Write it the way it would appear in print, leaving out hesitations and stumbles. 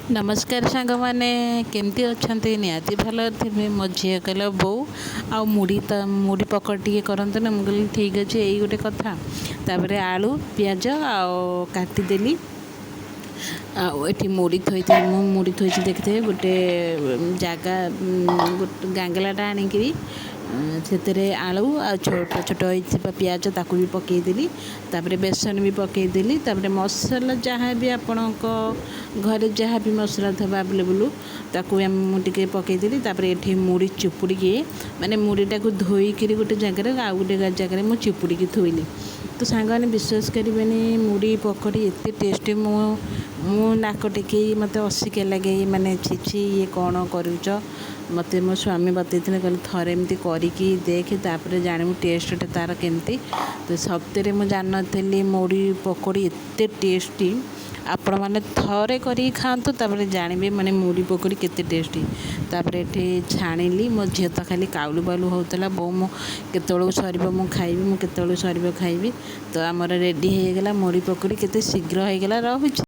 ନମସ୍କାର ସାଙ୍ଗମାନେ, କେମିତି ଅଛନ୍ତି? ନିହାତି ଭଲରେ ଥିବେ। ମୋ ଝିଅ କହିଲା, ବୋଉ, ଆଉ ମୁଢ଼ି ତ ମୁଢ଼ି ପକୋଡ଼ି ଟିକେ କରନ୍ତୁ ନା। ମୁଁ କହିଲି, ଠିକ୍ ଅଛି, ଏଇ ଗୋଟେ କଥା। ତାପରେ ଆଳୁ, ପିଆଜ ଆଉ କାଟିଦେଲି ଆଉ ଏଠି ମୁଢ଼ି ଥୋଇଥିଲି। ମୁଁ ମୁଢ଼ି ଥୋଇଛି, ଦେଖିଥିବେ। ଗୋଟେ ଜାଗା, ଗୋଟେ ଗାଙ୍ଗଲାଟା ଆଣିକିରି ସେଥିରେ ଆଳୁ ଆଉ ଛୋଟ ଛୋଟ ହେଇଥିବା ପିଆଜ, ତାକୁ ବି ପକାଇଦେଲି। ତାପରେ ବେସନ ବି ପକାଇଦେଲି। ତାପରେ ମସଲା, ଯାହା ବି ଆପଣଙ୍କ ଘରେ ଯାହା ବି ମସଲା ଥିବ ଆଭେଲେବୁଲ୍, ତାକୁ ବି ମୁଁ ଟିକେ ପକାଇଦେଲି। ତାପରେ ଏଠି ମୁଢ଼ି ଚୁପୁଡ଼ିକି, ମାନେ ମୁଢ଼ିଟାକୁ ଧୋଇକିରି ଗୋଟେ ଜାଗାରେ, ଆଉ ଗୋଟେ ଜାଗାରେ ମୁଁ ଚୁପୁଡ଼ିକି ଥୋଇଲି। ତ ସାଙ୍ଗମାନେ, ବିଶ୍ୱାସ କରିବେନି, ମୁଢ଼ି ପକୋଡ଼ି ଏତେ ଟେଷ୍ଟି। ମୁଁ ନାକ ଟେକେଇ, ମୋତେ ଅସିକା ଲାଗେ, ମାନେ ଛି ଛି, ଇଏ କ'ଣ କରୁଛ? ମୋତେ ମୋ ସ୍ୱାମୀ ବତେଇଥିଲେ, କହିଲେ, ଥରେ ଏମିତି କରିକି ଦେଖେ, ତାପରେ ଜାଣିବୁ ଟେଷ୍ଟଟା ତା'ର କେମିତି। ତ ସତରେ ମୁଁ ଜାଣିନଥିଲି ମୁଢ଼ି ପକୋଡ଼ି ଏତେ ଟେଷ୍ଟି। ଆପଣମାନେ ଥରେ କରିକି ଖାଆନ୍ତୁ, ତାପରେ ଜାଣିବେ ମାନେ ମୁଢ଼ି ପକୋଡ଼ି କେତେ ଟେଷ୍ଟି। ତାପରେ ଏଠି ଛାଣିଲି। ମୋ ଝିଅ ତ ଖାଲି କାଉଲୁ ବାଉଲୁ ହେଉଥିଲା, ବୋଉ, ମୁଁ କେତେବେଳକୁ ସରିବ ମୁଁ ଖାଇବି, ମୁଁ କେତେବେଳକୁ ସରିବ ଖାଇବି। ତ ଆମର ରେଡ଼ି ହେଇଗଲା ମୁଢ଼ି ପକୋଡ଼ି, କେତେ ଶୀଘ୍ର ହେଇଗଲା। ରହୁଛି।